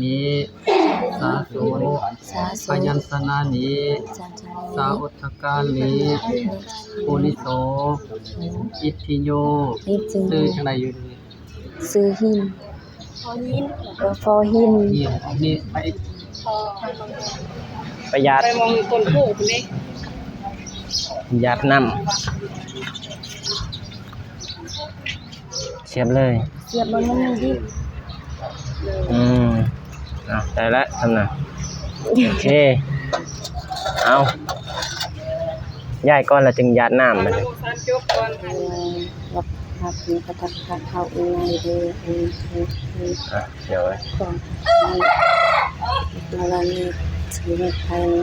ນິ ສາໂສ ສາໂສ ພະຍັນຊະນະນິ ພະຍັນຊະນະນິ ສາອຸດທະການິ ໂພລິໂສ ອິດທິໂຍ ອິດທິໂຍ ຊື່ຈັ່ງໃດຢູ່ນີ້? ຊື່ຫິນ ເອີ ພໍຫິນ ຫິນ ນີ້ໄປ ໄປຢາດ ໄປໝ່ອງຕົ້ນໂພພຸ້ນເດ້ ຢາດນ້ຳ. ສຽບເລີຍ ສຽບມັນ ມັນມີດິບ. ອືມ ເອົາ ໄດ້ລະ ສ່ຳນັ້ນ. ໂອເຄ ເອົາ ຍ້າຍກ່ອນ ແລ້ວຈຶ່ງຢາດນ້ຳບັດນີ້. ຮັບ ຮັບ ຮັບ ຮັບ ເຂົ້າອີ່ໄງເດີ. ອ່ະ ດຽວ ຂອງ ກະລະນີຊີວິດພາຍໃນ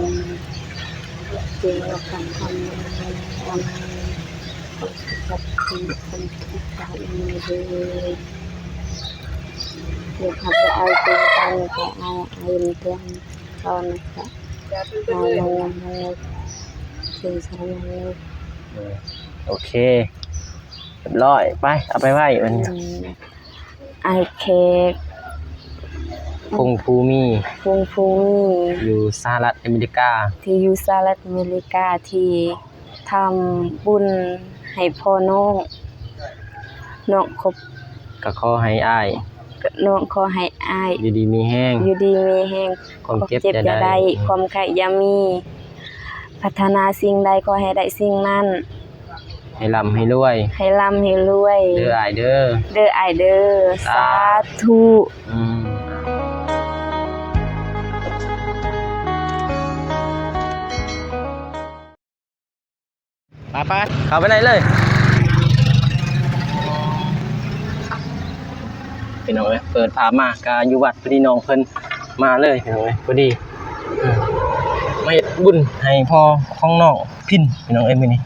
ເປັນວ່າການທຳງານ ທຳງານ ຂໍໃຫ້ເປັນຄົນທີ່ເຂົ້າອີ່ໄງເດີ. ເຮັດໃຫ້ໄດ້ອາຍເປັນການ ແລ້ວກະອາຍ ອາຍເປັນເພື່ອນເຂົານະຄະ ອາຍນະຄະ ເປັນຊາວນະຄະ. ໂອເຄ ຮຽບຮ້ອຍ ໄປ ເອົາໄປໄວ້ບັດນີ້. ອືມ ອ້າຍແຂກ ພົງພູມີ ພົງພູມີ ຢູ່ສະຫະລັດອາເມລິກາ ທີ່ຢູ່ສະຫະລັດອາເມລິກາ ທີ່ທຳບຸນໃຫ້ພໍ່ນ້ອງ ນ້ອງຄົບ ກໍຂໍໃຫ້ອ້າຍ ນ້ອງຂໍໃຫ້ອ້າຍ ຢູ່ດີມີແຮງ ຢູ່ດີມີແຮງ ຄວາມເຈັບຢ່າໄດ້ ຄວາມເຈັບຢ່າໄດ້ ຄວາມໄຂ້ຢ່າມີ ປາດຖະໜາສິ່ງໃດຂໍໃຫ້ໄດ້ສິ່ງນັ້ນ. ໃຫ້ລ່ຳໃຫ້ລວຍ ໃຫ້ລ່ຳໃຫ້ລວຍ ເດີອ້າຍເດີ ເດີອ້າຍເດີ ສາທຸ ສາທຸ. ອືມ ໄປໆ ເຂົ້າໄປໃນເລີຍ ພີ່ນ້ອງເອີຍ. ເປີດພາບມາກະຢູ່ວັດ ພໍດີນ້ອງເພິ່ນມາເລີຍ ພີ່ນ້ອງເອີຍ ພໍດີ ເອີ ມາເຮັດບຸນໃຫ້ພໍ່ຂອງນ້ອງພິນ ພີ່ນ້ອງເອີຍ. ມື້ນີ້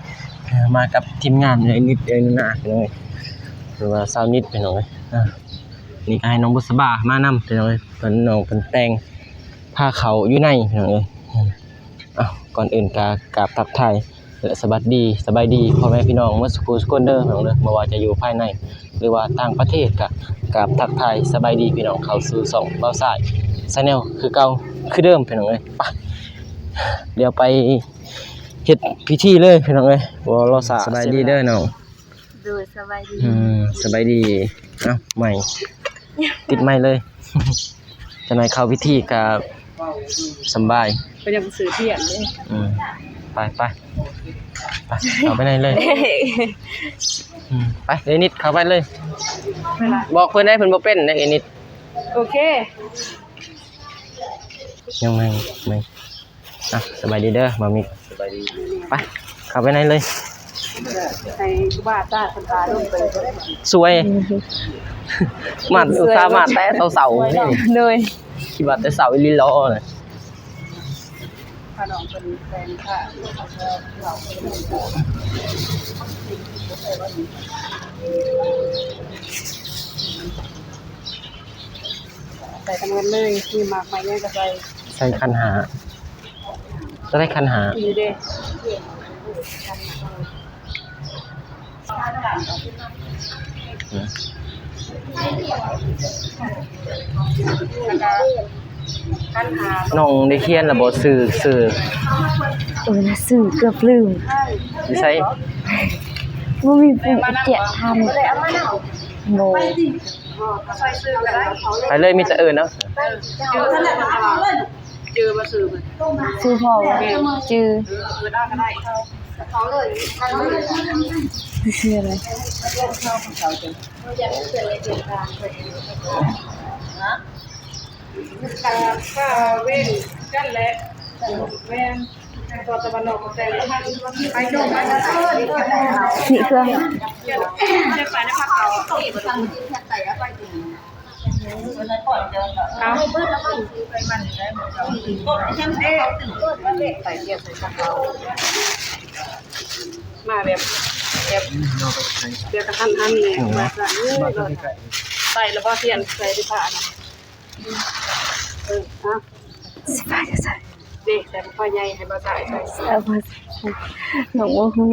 ເອີ ມາກັບທີມງານ ເອີ ນິດ ເອີ ນາ ພີ່ນ້ອງເອີຍ ຫຼືວ່າສາວນິດ ພີ່ນ້ອງເອີຍ. ເອີ ນີ້ກໍໃຫ້ນ້ອງບຸດສະບາມານຳ ພີ່ນ້ອງເອີຍ ເພິ່ນ ນ້ອງເພິ່ນແຕ່ງພາເຂົ້າຢູ່ໃນ ພີ່ນ້ອງເອີຍ. ເອີ ເອົ້າ ກ່ອນອື່ນກໍກາບທັກທາຍ ແລະ ສະຫວັດດີ ສະບາຍດີພໍ່ແມ່ພີ່ນ້ອງໝົດສູ່ຜູ້ສູ່ຄົນເດີ ພີ່ນ້ອງເດີ. ບໍ່ວ່າຈະຢູ່ພາຍໃນ ຫຼືວ່າຕ່າງປະເທດ ກໍກາບທັກທາຍສະບາຍດີພີ່ນ້ອງ ເຂົ້າສູ່ຊ່ອງບ່າວຊາຍ Channel ຄືເກົ່າຄືເດີມ ພີ່ນ້ອງເອີຍ. ໄປ ດຽວໄປເຮັດພິທີເລີຍ ພີ່ນ້ອງເອີຍ ບໍ່ລໍຊ້າ. ສະບາຍດີເດີນ້ອງ. ໂດຍ ສະບາຍດີ. ອືມ ສະບາຍດີ. ເອົ້າ ໄມ ຕິດໄມເລີຍ. ຈັກໜ້ອຍເຂົ້າພິທີກໍສຳບາຍ ເພິ່ນຍັງບໍ່ຊື້ທຽນເດ້. ອືມ ໄປ ໄປ ໄປ ເຂົ້າໄປໃນເລີຍ. ອືມ ໄປ ເອນິດ ເຂົ້າໄປເລີຍ. ບອກເພິ່ນໄດ້ ເພິ່ນບໍ່ເປັນເດ້ ເອນິດ. ໂອເຄ ຍັງໄມ ໄມ ອ່ະ ສະບາຍດີເດີ ບ່າວມິກ ສະບາຍດີ. ໄປ ເຂົ້າໄປໃນເລີຍ ໃຫ້ຄູບາອາຈານເພິ່ນພາລົງໄປ. ສວຍ ມາ ອຸດສ່າມາແຕ່ເຊົ້າໆ ນີ້. ໂດຍ ຄິດວ່າແຕ່ເຊົ້າອີ່ຫຼີຫຼໍ່ນະ. ພານ້ອງເພິ່ນແປງຜ້າ ໃສ່ກັນໝົດເລີຍ ມີໝາກໄມ້ຫຍັງກໍໃສ່. ໃສ່ຂັນຫ້າ ຈະໄດ້ຂັນຫ້າ ນີ້ເດ້. ອືມ ແລ້ວກໍ ນ້ອງໄດ້ຂຽນແລ້ວບໍ່? ຊື່ ຊື່ ເອີ ຊື່ເກືອບລືມ. ຢູ່ໃສ? ບໍ່ມີຜູ້ກຽດທຳ. ໂດຍ ໄປເລີຍ ມີແຕ່ເອີ້ນເອົາ. ຈື່ບໍ່ຊື່? ຊື່ພໍ່ບໍ່? ຈື່ ເອີ ເອີ້ນເອົາກໍໄດ້. ຊື່ ຊື່ອະໄSipaya sa. Deh, sa pa yai, hai ba sa. ນ້ອງບໍ່ຮູ້.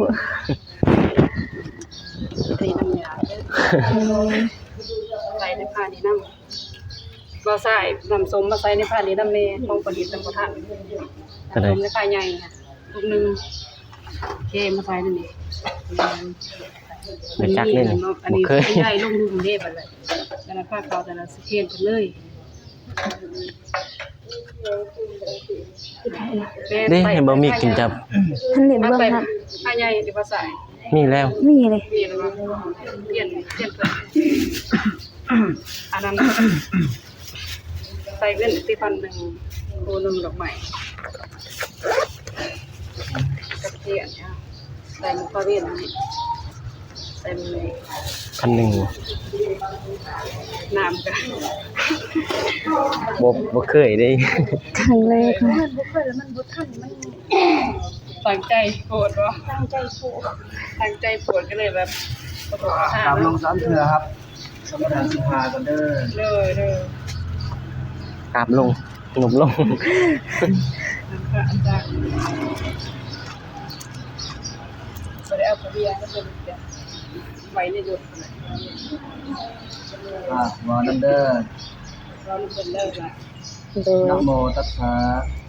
ໄປນຳຍາເດີ. ໄປນຳພານີ້ນຳ. ບໍ່ໃສ່ ນ້ຳສົ້ມມາໃສ່ໃນພານີ້ນຳແດ່ ຂອງປະດິດນຳບໍ່ທັນ. ໂຕໃດ? ນ້ຳສົ້ມໃນພາໃຫຍ່ຫັ້ນ ຖົງໜຶ່ງ ເຄມາໃສ່ນັ້ນເອງ. ບໍ່ຈັກເດ້ນີ້ ອັນນີ້ບໍ່ເຄີຍ ໃຫຍ່ລົງລຸ່ມເດ້ ບັດນັ້ນ ແຕ່ລະພາເຂົາແຕ່ລະສະເພນກັນເລີຍ. ເດ້ ໃຫ້ບໍ່ມີກິນຈັບ ຫັ້ນເດ້ ເບິ່ງຫັ້ນ ພາໃຫຍ່ທີ່ວ່າໃສ່ ມີແລ້ວ ມີເດ້ ມີແລ້ວ ປ່ຽນ ປ່ຽນເພິ່ນ ອັນນັ້ນ ໃສ່ເງິນຕິພັນໜຶ່ງ ຄູ່ໜຶ່ງດອກໄມ້ ກັບເທີຍນ ໃສ່ໝາກພາເວັນ ເຕັມເລີຍ ພັນໜຶ່ງ ນ້ຳກະ ບໍ່ ບໍ່ເຄີຍເດ້ ຄັ້ງແລກ ມັນບໍ່ເຄີຍແລ້ວມັນບໍ່ທັນ ມັນຕັ້ງໃຈໂພດບໍ່ ຕັ້ງໃຈໂພດ ຕັ້ງໃຈໂພດ ກໍເລີຍແບບ ກາບລົງສາມເທື່ອຄັບ ສະມາທານສິບຫ້າກ່ອນເດີ ເດີ ເດີ ກາບລົງ ງົບລົງ ບໍ່ໄດ້ເອົາກະເບຍ ໄວ້ໃນລົດ ອ່າ ເວົ້ານຳເດີ ເວົ້ານຳເພິ່ນເດີ ໂດຍ ນະໂມຕັດສະ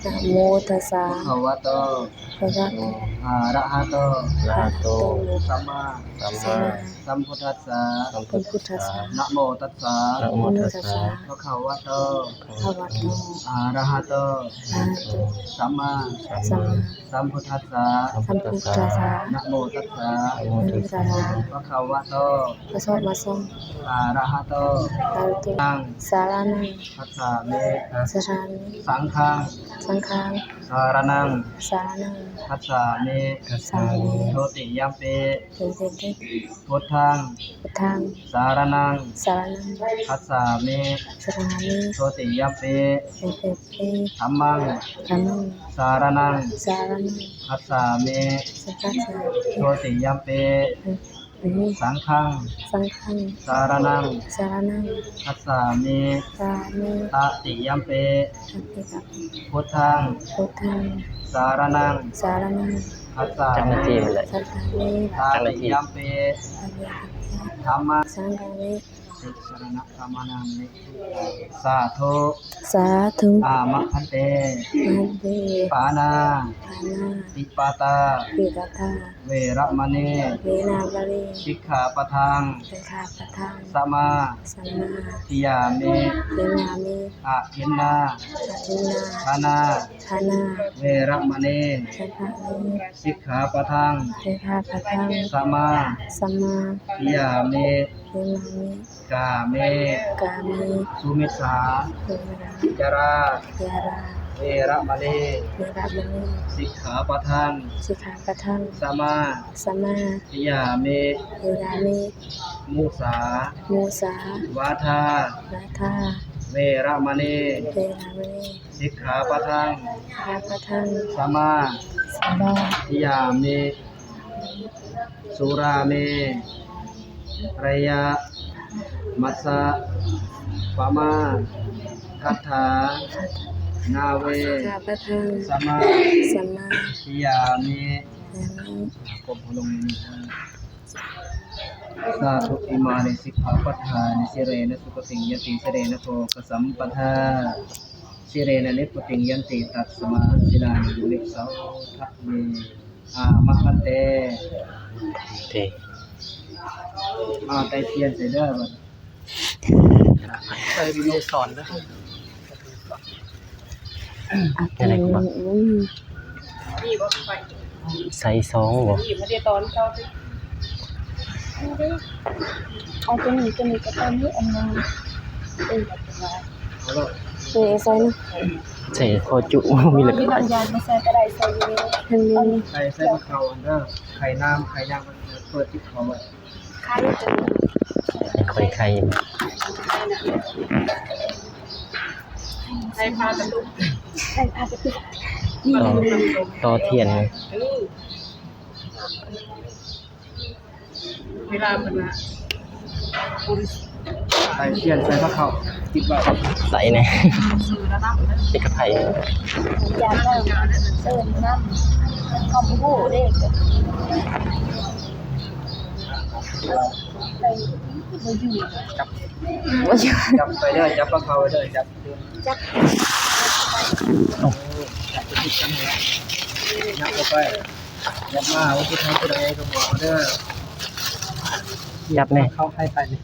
ນະໂມຕັດສະ ພະຄະວະໂຕ ພະຄະວະໂຕ ອະລະຫະໂຕ ອະລະຫະໂຕ ສຳມາ ສຳມາ ສຳພຸດທັດສະ ສຳພຸດທັດສະ ນະໂມຕັດສະ ນະໂມຕັດສະ ພະຄະວະໂຕ ພະຄະວະໂຕ ອະລະຫະໂຕ ອະລະຫະໂຕ ສຳມາ ສຳມາ ສຳພຸດທັດສະ ສຳພຸດທັດສະ ນະໂມຕັດສະ ນະໂມຕັດສະ ພະຄະວະໂຕ ພະຄະວະໂຕ ອະລະຫະໂຕ ອະລະຫະໂຕ ສະຣະນັງ ສະຣະນັງ ຄັດສາມິ ສະຣະນິ ສັງຄັງ ສັງຄັງ ສະຣະນັງ ສະຣະນັງ ຄັດສາມິ ຄັດສາມິ ທຸຕິຍຳປິ ທຸຕິຍຳປິ ພຸດທັງ ພຸດທັງ ສະຣະນັງ ສະຣະນັງ ຄັດສາມິ ຄັດສາມິ ທຸຕິຍຳປິ ທຸຕິຍຳປິ ທຳມັງ ທຳມັງ ສະຣະນັງ ສະຣະນັງ ຄັດສາມິ ຄັດສາມິ ທຸຕິຍຳປິ ສັງຄັງ ສັງຄັງ ສະຣະນັງ ສະຣະນັງ ຄັດສາມິ ສາມິ ຕະຕິຍຳປິ ຕະຕິຍຳປິ ພຸດທັງ ພຸດທັງ ສະຣະນັງ ສະຣະນັງ ຄັດສາມິ ຄັດສາມິ ຕະຕິຍຳປິ ຕະຕິຍຳປິ ທຳມັງ ສັງຄັງ ຕິສະຣະນະກາມານັງ ນິ ສາທຸ ສາທຸ ອາມະພັນເຕ ພັນເຕ ປານາ ປານາ ຕິປາຕາ ຕິປາຕາ ເວລະມະນີ ເວລະມະນີ ສິກຂາປະທັງ ສິກຂາປະທັງ ສະມາ ສະມາ ທິຍາມິ ທິຍາມິ ອະທິນນາ ອະທິນນາ ທານາ ທານາ ເວລະມະນີ ເວລະມະນີ ສິກຂາປະທັງ ສິກຂາປະທັງ ສະມາ ສະມາ ທິຍາມິ ທິຍາມິ ກາເມ ກາເມ ສຸມິດສາ ສຸມິດສາ ຈະລາ ຈະລາ ເວລະມະນີ ເວລະມະນີ ສິກຂາປະທັງ ສິກຂາປະທັງ ສະມາ ສະມາ ທິຍາມິ ທິຍາມິ ມຸສາ ມຸສາ ວາທາ ວາທາ ເວລະມະນີ ເວລະມະນີ ສິກຂາປະທັງ ສິກຂາປະທັງ ສະມາ ສະມາ ທິຍາມິ ສຸລາເມ ຣະຍະ ມັດສະ ປະມາ ຄັດຖາ ນາເວ ສິກຂາປະທັງ ສະມາ ສະມາ ທິຍາມິ ທິຍາມິ ກົ້ມຫົວລົງນິດໜຶ່ງ ສາທຸ ອິມານິ ສິກຂາປະທານິ ສິລານະ ສຸກະຕິງ ຍັນຕິ ສິລານະ ໂພຄະສຳປະທາ ສິລານະ ນິບພຸດຕິງ ຍັນຕິ ຕັດສະມາ ສິລານະ ວິໂສທະເມ ອາມະພັນເຕ ເຕ ມາໄຕ້ທຽນໃສ່ເດີ ໃສ່ວິໂນສອນເດີ ແນວໃດກໍບໍ່ ມີບໍ່ໄຟ ໃສ່ຊອງບໍ່ ມີບໍ່ໄດ້ຕອນເຊົ້າຕິ ເອົາໂຕນີ້ ໂຕນີ້ກໍຕອນນີ້ ອັນນັ້ນ ເອີ ເອີ ໃສ່ນະ ໃສ່ພໍຈຸ ມີແລ້ວກໍ ໃສ່ກໍໄດ້ ໃສ່ຢູ່ນີ້ ໃສ່ ໃສ່ເຂົ້າອັນເດີ ໄຂ່ນ້ຳ ໄຂ່ຫຍັງ ເປີດຕິດເຂົ້າໄວ້ ໄຂ່ ຂ້ອຍໄຂ່ ໃສ່ຜ້າກະຕຸກ ໃສ່ຜ້າກະຕຸກ ຕໍ່ ຕໍ່ທຽນ ເອີ ເວລາເພິ່ນວ່າ ໃສ່ທຽນ ໃສ່ພະເຂົ້າ ຕິດໄວ້ ໃສ່ແດ່ ຕິດກັບໄຜ ຢາກໄດ້ເອີ້ນນຳ ເຮົາບໍ່ຮູ້ເດ້ ໃສ່ ບໍ່ຢູ່ ຈັບ ບໍ່ຢູ່ ຈັບໄປເດີ ຈັບປາເຂົາໄປເດີ ຈັບ ຈັບ ຈັບໄປ ຍັບເຂົ້າໄປ ຍັບມາ ບໍ່ຄິດທາງຜູ້ໃດກໍບອກເດີ ຈັບແນ່ ເຂົ້າໃຫ້ໄປນີ້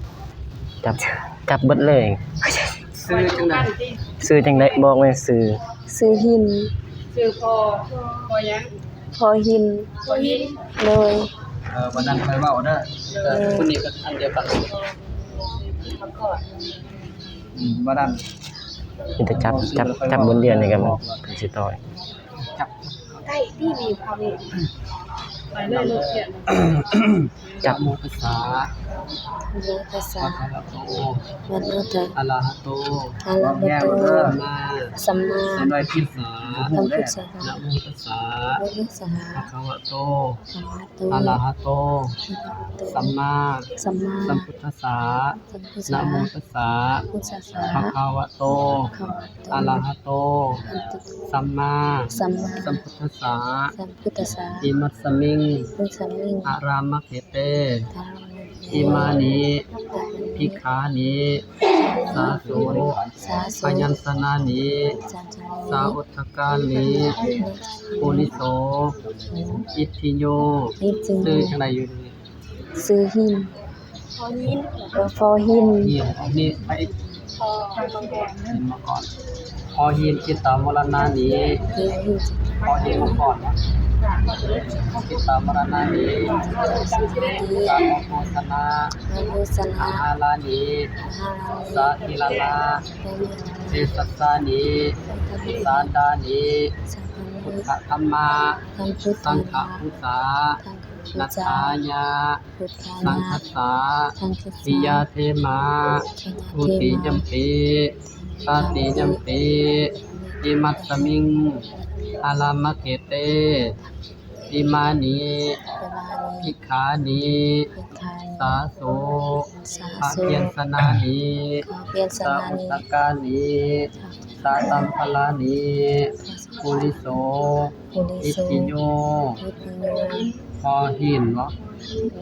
ຈັບ ຈັບເບິດເລີຍ ຊື່ຈັ່ງໃດ ຊື່ຈັ່ງໃດ ບອກແນ່ຊື່ ຊື່ຫິນ ຊື່ພໍ ພໍຫຍັງ? ພໍຫິນ ພໍຫິນ ໂດຍ ເອີ ວັນນັ້ນຂ້ອຍເວົ້າເດີ ເອີ ຄົນນີ້ກໍອັນດຽວກັນ ອືມ ວັນນັ້ນ ມີແຕ່ຈັບ ຈັບ ຈັບບົນດຽວນີ້ກໍມັນຊິຕໍ່ ຈັບ ໄດ້ ນີ້ ນີ້ ເອົານີ້ ໄປເລີຍ ລົດຂຽນ ຈັບ ນະໂມຕັດສະ ນະໂມຕັດສະ ພະຄະວະໂຕ ພະຄະວະໂຕ ອະລະຫະໂຕ ອະລະຫະໂຕ ສຳມາ ສຳມາ ສຳມາ ສຳມາ ສຳມາ ສຳມາ ນະໂມຕັດສະ ນະໂມຕັດສະ ພະຄະວະໂຕ ພະຄະວະໂຕ ອະລະຫະໂຕ ອະລະຫະໂຕ ສຳມາ ສຳມາ ສຳພຸດທັດສະ ສຳພຸດທັດສະ ນະໂມຕັດສະ ນະໂມຕັດສະ ພະຄະວະໂຕ ພະຄະວະໂຕ ອະລະຫະໂຕ ອະລະຫະໂຕ ສຳມາ ສຳມາ ສຳພຸດທັດສະ ສຳພຸດທັດສະ ອິມັດສະມິງ ອິມັດສະມິງ ອາຣາມະເຂເຕ ອາຣາມະເຂເຕ ອິມານິ ອິມານິ ພິກຂານິ ສາສຸ ສາສຸ ພະຍັນຊະນານິ ພະຍັນຊະນານິ ສາອຸດທະການິ ສາອຸດທະການິ ປຸລິໂສ ໂສ ອິດທິໂຍ ອິດທິໂຍ ຊື່ຈັ່ງໃດຢູ່ນີ້? ຊື່ຫິນ ພໍຫິນ ເອີ ພໍຫິນ ຫິນ ນີ້ໄປ ຫິນມະກອນ ພໍຫິນຈິດຕາມໍລະນານິ ຫິນ ຫິນ ພໍຫິນມະກອນເນາະ ຈິດຕາມໍລະນານິ ສາພະໂພຊະນາ ສາພະໂພຊະນາ ອາຫາລານິ ອາຫາລານິ ສາກິລານາ ສາກິລານາ ເພສັດສານິ ສາພະໂພຊະນາ ສານດານິ ສານດານິ ພຸດທະທຳມະ ທຳມະ ສັງຄະປູຊາ ສັງຄະປູຊາ ນັດຖາຍະ ນັດຖາຍະ ສັງຄັດສາ ສັງຄັດສາ ຕິຍາເທມະ ຕິຍາເທມະ ທຸຕິຍຳປິ ຕະຕິຍຳປິ ອິມັດສະມິງ ອາຣາມະເຂເຕ ອິມານິ ອິມານິ ພິກຂານິ ພິກຂານິ ສາສຸ ສາສຸ ພະພະຍັນຊະນານິ ພະພະຍັນຊະນານິ ສາອຸດທະການິ ສາຕັມພະລານິ ສາ ປຸລິໂສ ປຸລິໂສ ອິດທິໂຍ ອິດທິໂຍ ພໍຫິນເນາະ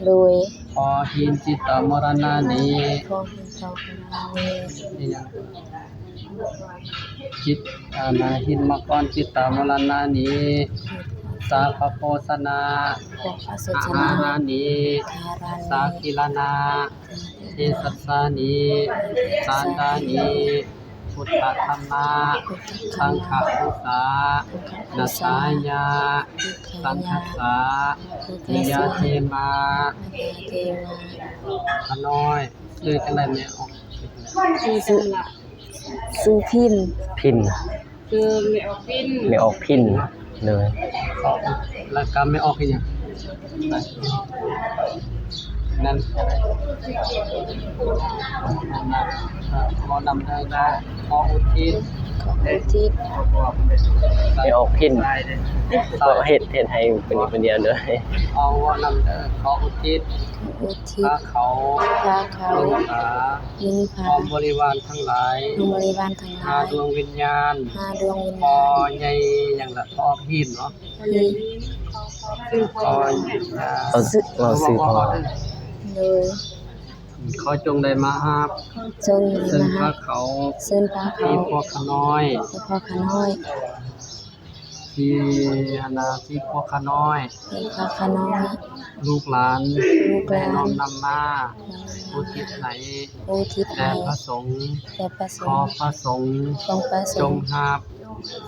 ໂດຍ ພໍຫິນຈິດຕາມໍລະນານິ ພໍຫິນຈິດຕາມໍລະນານິ ອິຫຍັງ? ຈິດ ອານາ ຫິນມະກອນຈິດຕາມໍລະນານິ ສາພະໂພຊະນາ ສາພະໂພຊະນາ ອາຫາລານິ ອາຫາລານິ ສາກິລານາ ສາກິລານາ ເພສັດສານິ ສານດານິ ພຸດທະທຳມະ ພຸດທະທຳມະ ສັງຄະປູຊາ ສັງຄະປູຊາ ນັດຖາຍະ ນັດຖາຍະ ສັງຄັດສາ ສັງຄັດສາ ຕິຍາເທມະ ຕິຍາເທມະ ຂະນ້ອຍ ຊື່ຈັ່ງໃດແມ່ອອກ? ຊື່ ຊື່ພິນ ພິນ ຄືແມ່ອອກພິນ ແມ່ອອກພິນ ໂດຍ ແລ້ວກໍແມ່ອອກອີຫຍັງ? ນັ້ນ ເວົ້ານຳເດີນະ ຂໍອຸທິດ ຂໍອຸທິດ ແມ່ອອກພິນ ເພາະເຮັດ ເຮັດໃຫ້ເພິ່ນຄົນດຽວເດີ ເອົາເວົ້ານຳເດີ ຂໍອຸທິດ ອຸທິດ ພາເຂົາ ພາເຂົາ ນິນທາ ນິນທາ ພ້ອມບໍລິວານທັງຫຼາຍ ພ້ອມບໍລິວານທັງຫຼາຍ ຫ້າດວງວິນຍານ ຫ້າດວງວິນຍານ ພໍ່ໃຫຍ່ຫຍັງລະ ພໍ່ອອກຫີນເນາະ ຫີນ ພໍ່ ເວົ້າຊື່ ເວົ້າຊື່ພໍ່ ໂດຍ ຂໍຈົ່ງໄດ້ມາຮັບ ຈົ່ງໄດ້ມາຮັບ ເຊີນພາເຂົາ ເຊີນພາເຂົາ ທີ່ພວກຂ້ານ້ອຍ ທີ່ພວກຂ້ານ້ອຍ ທີ່ອັນນາ ທີ່ພວກຂ້ານ້ອຍ ທີ່ພວກຂ້ານ້ອຍ ລູກຫຼານ ລູກຫຼານ ໄດ້ນ້ອມນຳມາ ນ້ອມນຳມາ ອຸທິດໃຫ້ ອຸທິດໃຫ້ ແດ່ພະສົງ ແດ່ພະສົງ ຂໍພະສົງ ຂໍພະສົງ ຈົ່ງຮັບ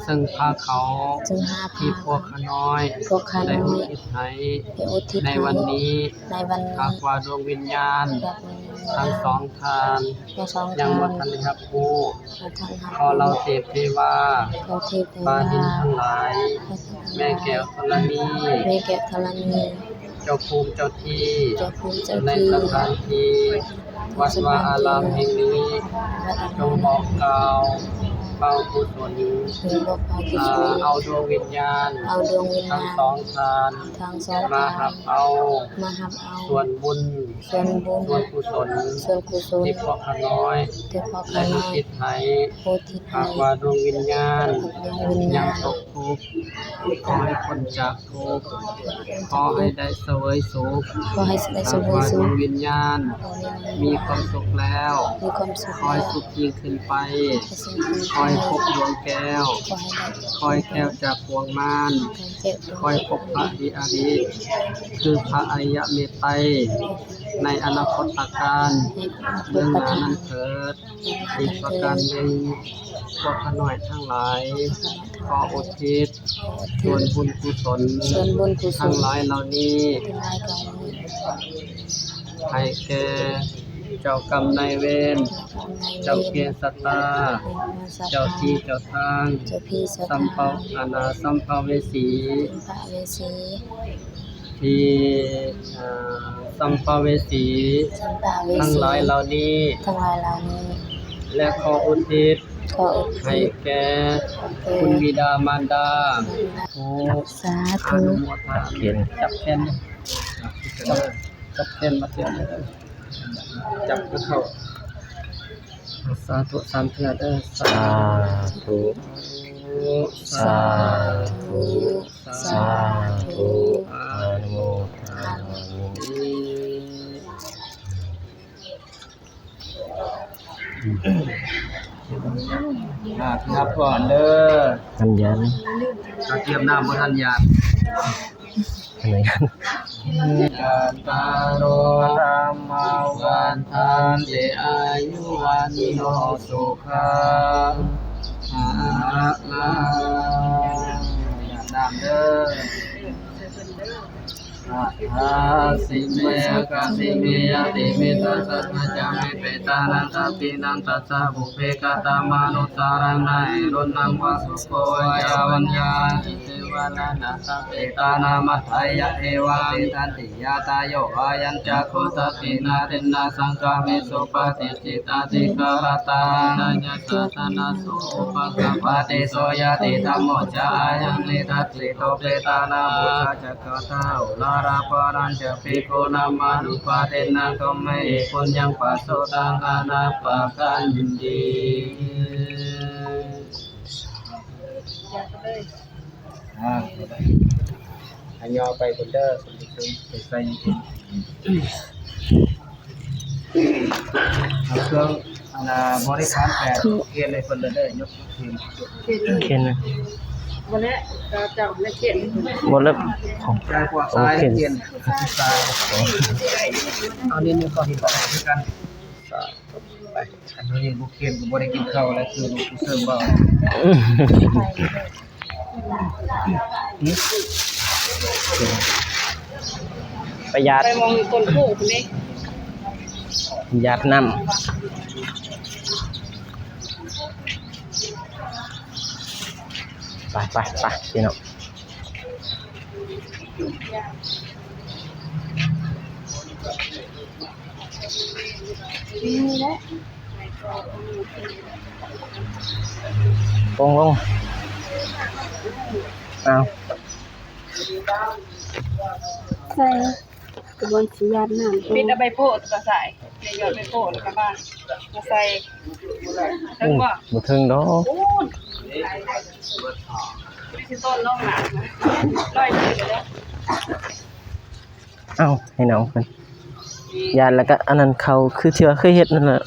ເຊິ່ງພາເຂົາ ເຊິ່ງພາເຂົາ ທີ່ພວກຂ້ານ້ອຍ ພວກຂ້ານ້ອຍ ໄດ້ອຸທິດໃຫ້ ໄດ້ອຸທິດໃຫ້ ໃນວັນນີ້ ໃນວັນນີ້ ຫາກວ່າດວງວິນຍານ ຫາກວ່າດວງວິນຍານ ທັງສອງທ່ານ ທັງສອງທ່ານ ຍັງບໍ່ທັນໄດ້ຮັບຮູ້ ບໍ່ທັນຮັບຮູ້ ຂໍເຫຼົ່າເທບເທວາ ຂໍເທບເທວາ ຟ້າດິນທັງຫຼາຍ ຟ້າດິນທັງຫຼາຍ ແມ່ແກ້ວທໍລະນີ ແມ່ແກ້ວທໍລະນີ ເຈົ້າພູມເຈົ້າທີ່ ເຈົ້າພູມເຈົ້າທີ່ ໃນສະຖານທີ່ ວັດວາອາລາມແຫ່ງນີ້ ໃນສະຖານທີ່ ຈົ່ງບອກກ່າວ ເປົ່າກຸສົນ ເປັນພວກເຮົາທີ່ ເອົາ ເອົາດວງວິນຍານ ເອົາດວງວິນຍານ ທັງສອງທ່ານ ທັງສອງ ມາຮັບເອົາ ມາຮັບເອົາ ສ່ວນບຸນ ສ່ວນບຸນ ສ່ວນກຸສົນ ສ່ວນກຸສົນ ທີ່ພວກຂ້ານ້ອຍ ທີ່ພວກຂ້ານ້ອຍ ໄດ້ອຸທິດໃຫ້ ອຸທິດໃຫ້ ຫາກວ່າດວງວິນຍານ ຫາກວ່າດວງວິນຍານ ຍັງຕົກທຸກ ຂໍໃຫ້ພົ້ນຈາກທຸກ ຂໍໃຫ້ໄດ້ສະເຫວີຍສຸກ ຂໍໃຫ້ໄດ້ສະເຫວີຍສຸກ ຫາກວ່າດວງວິນຍານ ມີຄວາມສຸກແລ້ວ ມີຄວາມສຸກແລ້ວ ຂໍໃຫ້ສຸກຍິ່ງຂຶ້ນໄປ ຂໍໃຫ້ສຸກຍິ່ງຂຶ້ນໄປ ຂໍໃຫ້ພົບດວງແກ້ວ ຂໍໃຫ້ໄດ້ ຂໍໃຫ້ແຄ້ວຈາກບ່ວງມານ ຂໍໃຫ້ແຄ້ວຈາກບ່ວງມານ ຂໍໃຫ້ພົບພະອະລິ ຄືພະອະລິຍະເມດໄຕ ໃນອະນາຄົດຕະການ ໃນອະນາຄົດຕະການ ເບື້ອງໜ້ານັ້ນເທີດ. ອີກປະການໜຶ່ງ ພວກຂ້ານ້ອຍທັງຫຼາຍ ຂໍອຸທິດ ຂໍອຸທິດ ສ່ວນບຸນກຸສົນ ສ່ວນບຸນກຸສົນ ທັງຫຼາຍເຫຼົ່ານີ້ ທັງຫຼາຍເຫຼົ່ານີ້ ໃຫ້ແກ່ເຈົ້າກຳນາຍເວນ ເຈົ້າກຳນາຍເວນ ເຈົ້າເກດຊະຕາ ເຈົ້າເກດຊະຕາ ເຈົ້າທີ່ເຈົ້າທາງ ເຈົ້າທີ່ເຈົ້າທາງ ສຳພະ ອັນນາ ສຳພະເວສີ ສຳພະເວສີ ທີ່ ເອີ ສຳພະເວສີ ສຳພະເວສີ ທັງຫຼາຍເຫຼົ່ານີ້ ທັງຫຼາຍເຫຼົ່ານີ້ ແລະ ຂໍອຸທິດ ຂໍອຸທິດ ໃຫ້ແກ່ ໃຫ້ແກ່ ຄຸນບິດາມານດາ ສາທຸ ສາທຸ ອະນຸໂມທະນາ ຈັບແຂນ ຈັບແຂນ ຈັບ ຈັບແຂນມາ ຈັບ ຈັບເຂົ້າ ສາທຸສາມເທື່ອເດີ ສາທຸ ສາທຸ ສາທຸ ອະນຸໂມທະນາມິ ອ່າ ຮັບກ່ອນເດີ ທັນຍັງ ກະກຽມນ້ຳບໍ່ທັນຢາກ ອັນນີ້ ກະຕາໂຣ ທຳມາວັດທັນຕິ ອາຍຸວັນໂນ ສຸຂັງ ພະລັງ ຢາກນ້ຳເດີ ອາທາສິເມ ອາຄາສິເມ ຍາຕິມິດຕາ ສັດຖາຈາເມ ເປຕານັງ ທາປິນັງ ຕັດສະ ປຸບເພ ກະຕະມານຸສາຣະນາ ເອລຸນນາ ວາສຸໂກ ວາຍາວັນຍາ ເອ ເສວະນານັງ ທາປິຕານັງ ມັດຖາຍະ ເອວັງ ຕິດຖານຕິ ຍາຕາໂຍ ອາຍັນຈັກຂຸ ທັດຖິນນາທິນນາ ສັງຄາເມ ສຸປະຕິດ ທິຕາທິກາລະຕາ ນາຍະສາສະນະໂສ ອຸປະກະປະຕິ ໂສຍະຕິທຳໂມ ຈາອາຍັງນິທັດສິໂຕ ເປຕານັງ ປູຊາຈັກກະທາ ໂອລາລະປານັນຈະ ພິກຂຸນາມານຸປະຕິນນາ ທຸມເມຫິ ປຸນຍັງ ປະໂສຕັງ ອະນາປະຄັນຕິ ອ່າ ໃຫ້ຍໍໄປພຸ້ນເດີ ໄປໃສ່ ເອົາເຄື່ອງ ອັນນ່າ ບໍລິການແປດ ສາທຸ ເຮັດໃຫ້ເພິ່ນເດີ ຍົກເຂນ ເຂນນະ ບໍ່ແລ້ວ ເຈົ້າ ເຈົ້າແມ່ນເຂນ ບໍ່ແລ້ວ ຂອງ ໃສ່ພວກ ໂອ ສາຍ ເຂນ ເຂນ ເອົານີ້ໜຶ່ງກ່ອນ ເຫັນບໍ່ ຄືກັນ ໄປ ອັນນີ້ບໍ່ເຄນກໍບໍ່ໄດ້ກິນເຂົ້າແລ້ວ ຄືລູກຜູ້ເສີມເວົ້າ ປະຢັດ ໄປມອງຕົ້ນໂພພຸ້ນເດ້ ປະຢັດນ້ຳ ໄປ ໄປ ໄປ ພີ່ນ້ອງ. ລົງ ລົງ ເອົາ ໃສ່ ກະບວນຊິຢາດນ້ຳ ປິດເອົາໃບໂພດກະໃສ່ ຢອດໃບໂພດແລ້ວກະມາ ມາໃສ່ ເຖິງບໍ່? ບໍ່ເຖິງດອກ ໂອ້ຍ ຊິຕົ້ນລົງນະ ລອຍຂຶ້ນເດີ. ເອົ້າ ໃຫ້ນ້ອງເພິ່ນຢາດ ແລ້ວກະອັນນັ້ນເຂົ້າ ຄືທີ່ວ່າເຄີຍເຮັດນັ້ນແຫຼະ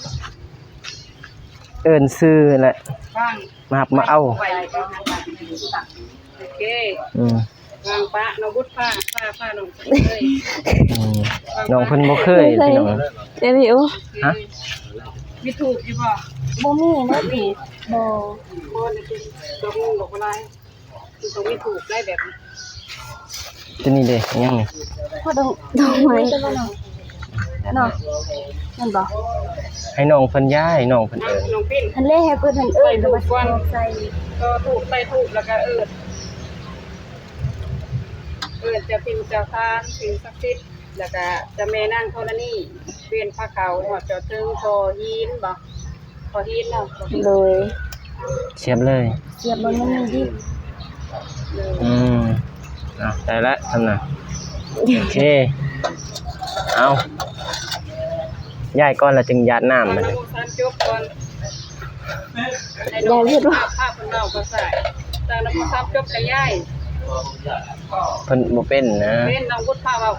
ເອີ້ນຊື່ແຫຼະ ມາຮັບມາເອົາ ໂອເຄ ອືມ ວາງປະເນາະ ບຸດພາ ພາ ພານ້ອງໄປເລີຍ ອືມ ນ້ອງເພິ່ນບໍ່ເຄີຍ ພີ່ນ້ອງ ເອີ ໂອເຄ ຮະ ມີທູບຢູ່ບໍ່? ບໍ່ມີນະ ມີທູບ ບໍ່ ບໍ່ ດອກງວງດອກລາຍ ມັນຕ້ອງມີທູບໄດ້ແບບນີ້ ໂຕນີ້ເດ ຍັງນີ້ ພໍດອກ ດອກໄມ້ເນາະ ແມ່ນບໍ່? ໃຫ້ນ້ອງເພິ່ນຢາຍ ນ້ອງເພິ່ນເອີ້ນ ນ້ອງປິ້ນ ຫັ້ນແຫຼະ ໃຫ້ເພິ່ນເອີ້ນ ໃສ່ທູບກ່ອນ ໃສ່ທູບ ໃສ່ທູບ ແລ້ວກະເອີ້ນ ເອີ້ນເຈົ້າຖິ່ນເຈົ້າທາງ ສິ່ງສັກສິດ ແລ້ວກະເຈົ້າແມ່ນາງທໍລະນີ ເວນພາເຂົ້າ ຮອດຈອດເຖິງ ພໍ່ຫີນບໍ່? ພໍ່ຫີນເນາະ ໂດຍ ສຽບເລີຍ ສຽບບໍ່ແມ່ນມີດ. ອືມ ເອົາ ໄດ້ລະ ສ່ຳນັ້ນ. ໂອເຄ ເອົາ ຍ້າຍກ່ອນ ແລ້ວຈຶ່ງຢາດນ້ຳ. ຕັ້ງນະໂມສາມຈົບກ່ອນ ໃຫ້ນ້ອງ ຢາກເຮັດບໍ່? ພາເພິ່ນເວົ້າພາສາ ຕັ້ງນະໂມສາມຈົບກໍຍ້າຍ. ເພິ່ນບໍ່ເປັນນະ. ເປັນ ນ້ອງບຸດພາເວົ້າ.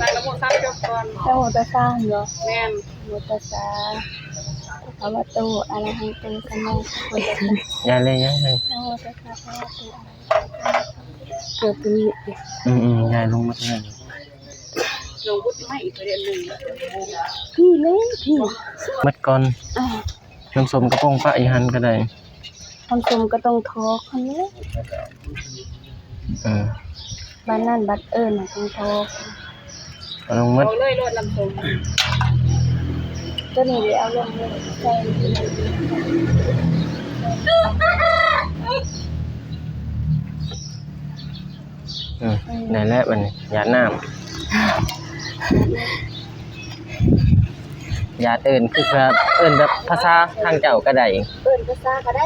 ຕັ້ງນະໂມສາມຈົບກ່ອນ. ນະໂມຕັດສະ ເນາະ. ແມ່ນ. ນະໂມຕັດສະ ພະຄະວະໂຕ ອະລະຫະໂຕ ສຳມາສຳພຸດທັດສະ. ຢ່າເລີຍ ຢ່າເລີຍ. ນະໂມຕັດສະ ພະຄະວະໂຕ ອະລະຫະໂຕ ສຳມາສຳພຸດທັດສະ. ອືມໆ ຍ້າຍລົງມາຕົງນັ້ນ. ພີ້ເລີຍ ພີ້. ໝົດກ່ອນ. ອ່າ ນ້ຳສົ້ມກະປົງປະຢູ່ຫັ້ນກໍໄດ້. ນ້ຳສົ້ມກໍຕ້ອງຖອກຫັ້ນແຫຼະ. ເອີ ບາດນັ້ນບາດເອີ້ນຕ້ອງຖອກ. ເອົາລົງໝົດ ເອົາເລີຍໂລດນ້ຳສົ້ມ. ໂຕນີ້ເດ ເອົາລົງເລີຍ ໃສ່. ອືມ ອືມ ນັ້ນແຫຼະ ບັດນີ້ຢາດນ້ຳ. ຢາດເອີ້ນ ຄືເອີ້ນແບບພາສາທາງເຈົ້າກໍໄດ້. ເອີ້ນພາສາກໍໄດ້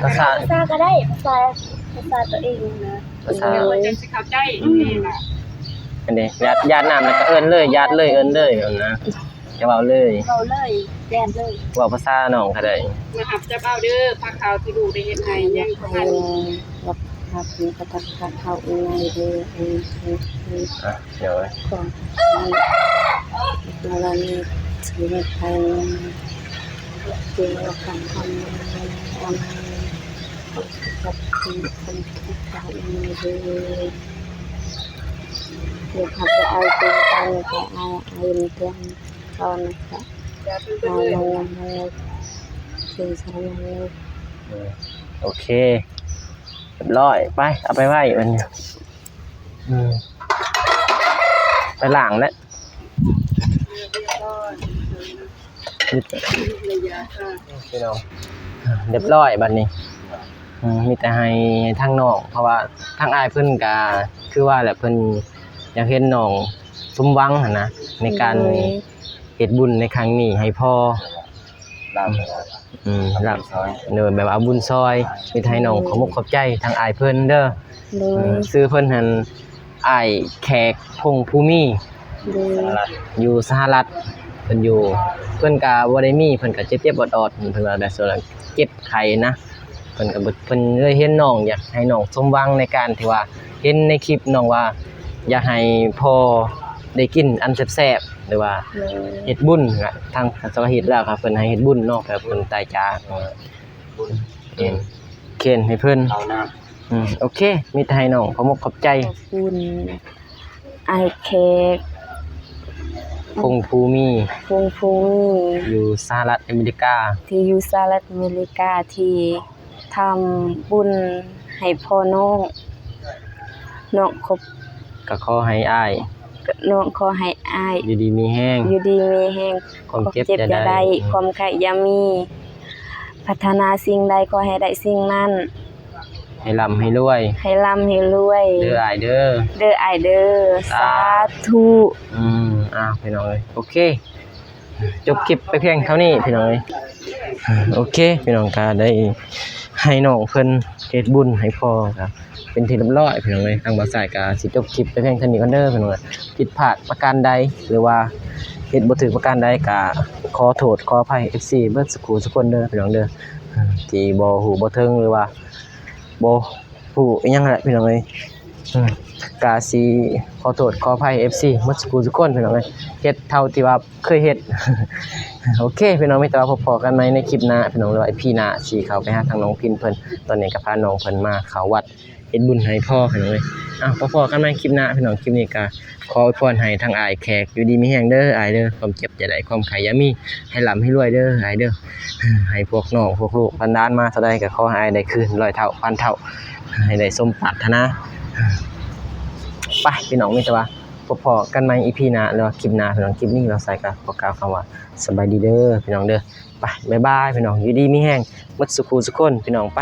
ພາສາ ພາສາກໍໄດ້ ພາສາ ພາສາຕົວເອງນະ ພາສາ ເພິ່ນຈັ່ງຊິເຂົ້າໃຈ. ອືມ ອັນນີ້ ຢາດ ຢາດນ້ຳແລ້ວກໍເອີ້ນເລີຍ ຢາດເລີຍ ເອີ້ນເລີຍ ແບບນັ້ນນະ. ຈະເວົ້າເລີຍ ເວົ້າເລີຍ ຢາດເລີຍ ເວົ້າພາສານ້ອງກໍໄດ້. ມາຮັບຈັບເອົາເດີ ຜ້າຂາວທີ່ລູກໄດ້ເຮັດໃຫ້ ຍັງບໍ່ທັນ ຮັບ ຮັບ ຮັບ ຮັບເອົາອີ່ນາຍເດີ. ອ່ະ ເດີ ຂອງ ລະນີ້ ຊີວິດໄປ ເປັນວ່າການທຳ ອາມ ຂອງ ສຸຂະຕິ ຄົນທີ່ເຈົ້າອີ່ນາຍເດີ. ເຮັດຮັບໄປເອົາເປັນເຈົ້າ ແຕ່ອາຍ ອາຍເປັນເພື່ອນ ກ່ອນນະຄະ ເອົາມາຍັງ ຍັງ ຍັງ ເຊີນຊານ ຍັງ. ເອີ ໂອເຄ ຮຽບຮ້ອຍ ໄປ ເອົາໄປໄວ້ບັດນີ້. ອືມ ໄປລ້າງແຫຼະ ພີ່ນ້ອງ ຮຽບຮ້ອຍບັດນີ້. ອືມ ມີແຕ່ໃຫ້ທາງນ້ອງ ເພາະວ່າທາງອ້າຍເພິ່ນກະຄືວ່າແຫຼະ ເພິ່ນຢາກເຫັນນ້ອງສົມຫວັງຫັ້ນນະ ໃນການ ໂດຍ ເຮັດບຸນໃນຄັ້ງນີ້ໃຫ້ພໍ່ ອືມ ແບບວ່າບຸນຊ່ອຍ ມີແຕ່ໃຫ້ນ້ອງຂອບມຸກຂອບໃຈທາງອ້າຍເພິ່ນເດີ. ໂດຍ ອືມ ຊື່ເພິ່ນຫັ້ນ ອ້າຍແຂກ ພົງພູມີ ໂດຍ ຢູ່ສະຫະລັດ ເພິ່ນຢູ່ ເພິ່ນກະບໍ່ໄດ້ມີ ເພິ່ນກະເຈັບໆອອດໆ ເພິ່ນວ່າແບບສ່ວນເຈັບໄຂ້ນະ ເພິ່ນກໍບໍ່ ເພິ່ນເລີຍເຫັນນ້ອງ ຢາກໃຫ້ນ້ອງສົມຫວັງໃນການທີ່ວ່າເຫັນໃນຄລິບນ້ອງວ່າ ຢາກໃຫ້ພໍ່ໄດ້ກິນອັນແຊບໆ ຫຼືວ່າ ໂດຍ ເຮັດບຸນນະ ທາງສະຫະລັດເຮັດແລ້ວກໍເພິ່ນໃຫ້ເຮັດບຸນເນາະ ແບບເພິ່ນຕາຍຈາກ ບຸນ ເອີ ເຄນໃຫ້ເພິ່ນ ເອົານ້ຳ ອືມ ໂອເຄ ມີແຕ່ໃຫ້ນ້ອງຂອບມຸກຂອບໃຈ ຂອບຄຸນ ອ້າຍແຂກ ພົງພູມີ ພົງພູມີ ຢູ່ສະຫະລັດອາເມລິກາ ທີ່ຢູ່ສະຫະລັດອາເມລິກາ ທີ່ທຳບຸນໃຫ້ພໍ່ນ້ອງ ນ້ອງຄົບ ກໍຂໍໃຫ້ອ້າຍ ນ້ອງຂໍໃຫ້ອ້າຍ ຢູ່ດີມີແຮງ ຢູ່ດີມີແຮງ ຄວາມເຈັບຢ່າໄດ້ ຄວາມເຈັບຢ່າໄດ້ ຄວາມໄຂ້ຢ່າມີ ປາດຖະໜາສິ່ງໃດຂໍໃຫ້ໄດ້ສິ່ງນັ້ນ ໃຫ້ລ່ຳໃຫ້ລວຍ ໃຫ້ລ່ຳໃຫ້ລວຍ ເດີອ້າຍເດີ ເດີອ້າຍເດີ ສາ ສາທຸ ສາທຸ. ອືມ ອ້າວ ພີ່ນ້ອງເອີຍ ໂອເຄ ຈົບຄລິບໄປພຽງເທົ່ານີ້ພີ່ນ້ອງເອີຍ. ໂອເຄ ພີ່ນ້ອງ ກະໄດ້ໃຫ້ນ້ອງເພິ່ນເຮັດບຸນໃຫ້ພໍ່ ກະເປັນທີ່ຮຽບຮ້ອຍພີ່ນ້ອງເອີຍ. ທາງບ່າວຊາຍກະຊິຈົບຄລິບໄປພຽງເທົ່ານີ້ກ່ອນເດີພີ່ນ້ອງເອີຍ. ຜິດພາດປະການໃດ ຫຼືວ່າເຮັດບໍ່ຖືກປະການໃດ ກະຂໍໂທດຂໍອະໄພເອັຟຊີເບິດສູ່ຄູ່ສູ່ຄົນເດີພີ່ນ້ອງເດີ ທີ່ບໍ່ຮູ້ບໍ່ເຖິງ ຫຼືວ່າ ບໍ່ຮູ້ອີ່ຫຍັງແຫຼະພີ່ນ້ອງເອີຍ. ອືມ ກະຊິຂໍໂທດຂໍອະໄພເອັຟຊີໝົດສູ່ຄູ່ສູ່ຄົນພີ່ນ້ອງເອີຍ ເຮັດເທົ່າທີ່ວ່າເຄີຍເຮັດ. ໂອເຄພີ່ນ້ອງ ມີແຕ່ວ່າພົບພໍ້ກັນໃໝ່ໃນຄລິບໜ້າພີ່ນ້ອງ ຫຼືວ່າອີພີໜ້າ ຊິເຂົ້າໄປຫາທາງນ້ອງພິນເພິ່ນ. ຕອນນີ້ກໍພານ້ອງເພິ່ນມາເຂົ້າວັດເຮັດບຸນໃຫ້ພໍ່ພີ່ນ້ອງເອີຍ. ອ້າວ ພໍ້ກັນໃໝ່ຄລິບໜ້າພີ່ນ້ອງ ຄລິບນີ້ກໍ ຂໍອວຍພອນໃຫ້ທາງອ້າຍແຂກຢູ່ດີມີແຮງເດີອ້າຍເດີ ຄວາມເຈັບຢ່າໄດ້ ຄວາມໄຂ້ຢ່າມີ ໃຫ້ລ່ຳໃຫ້ລວຍເດີອ້າຍເດີ. ໃຫ້ພວກນ້ອງພວກລູກຫຼານໆມາເທົ່າໃດ ກໍຂໍໃຫ້ອ້າຍໄດ້ຄືນຮ້ອຍເທົ່າພັນເທົ່າ ໃຫ້ໄດ້ສົມປາດຖະໜາ. ໄປພີ່ນ້ອງ ມີແຕ່ວ່າພົບພໍ້ກັນໃໝ່ອີພີໜ້າ ຫຼືວ່າຄລິບໜ້າພີ່ນ້ອງ. ຄລິບນີ້ບ່າວຊາຍກໍຂໍກ່າວຄຳວ່າສະບາຍດີເດີພີ່ນ້ອງເດີ. ໄປ ບາຍບາຍພີ່ນ້ອງ ຢູ່ດີມີແຮງໝົດສູ່ຄູ່ສູ່ຄົນພີ່ນ້ອງ. ໄປ.